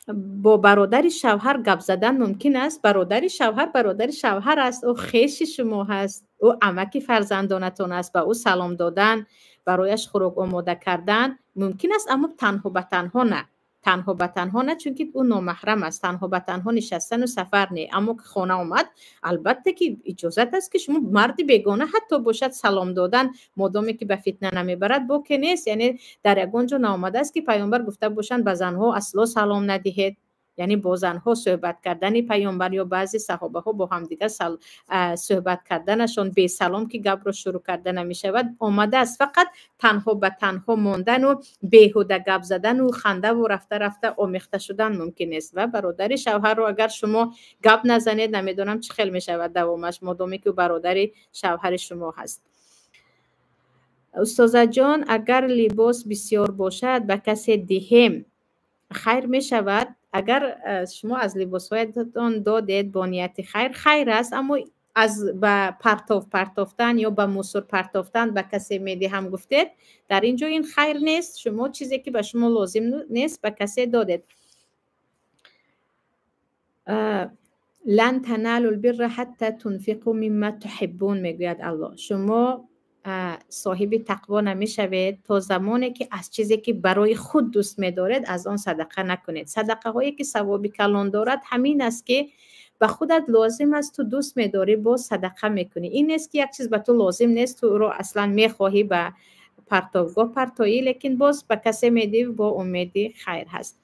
Бо бародари шавҳар гап задан мумкин аст? Бародари шавҳар бародари шавҳар аст, ӯ хеши шумо ҳаст, ӯ амаки фарзандонатон аст. Ба ӯ салом додан, барояш хӯрок омода кардан мумкин аст, аммо танҳо ба танҳо на, танҳо ба танҳо на, чунки ӯ номаҳрам аст. Танҳо ба танҳо нишастану сафар не, аммо ки хона омад, албатта ки иҷозат аст, ки шумо марди бегона ҳатто бошад, салом додан, модоме ки ба фитна намебарад, боке нест. Яъне дар ягон ҷо наомадааст, ки Паёмбар гуфта бошанд, ба занҳо асло салом надиҳед. Яъне бо занҳо суҳбат кардани Паёмбар ё баъзе саҳобаҳо бо ҳамдигар суҳбат карданашон, бесалом ки гапро шурӯъ карда намешавад, омадааст. Фақат танҳо ба танҳо мондану беҳуда гап задану хандаву рафта рафта омехта шудан мумкин нест. Ва бародари шавҳарро агар шумо гап назанед, намедонам, чӣ хел мешавад давомаш, модоме ки бародари шавҳари шумо ҳаст. Устозаҷон, агар либос бисёр бошад, ба касе диҳем, хайр мешавад? Агар шумо аз либосҳоятон додед бо нияти хайр, хайр аст, аммо аз ба партов партофтан ё ба мусор партофтан ба касе медиҳам гуфтед, дар ин ҷо ин хайр нест. Шумо чизе ки ба шумо лозим нест, ба касе додед. لن تنالوا البر حتى تنفقوا مما تحبون, мегӯяд Аллоҳ. Шумо соҳиби тақво намешавед то замоне ки аз чизе ки барои худ дӯст медоред, аз он садақа накунед. Садақаҳое ки савоби калон дорад, ҳамин аст, ки ба худат лозим аст, ту дӯст медорӣ, боз садақа мекунӣ. Ин нест, ки як чиз ба ту лозим нест, ту ӯро аслан мехоҳӣ ба партовгоҳ партоӣ, лекин боз ба касе медиҳӣ, бо умеди хайр ҳаст.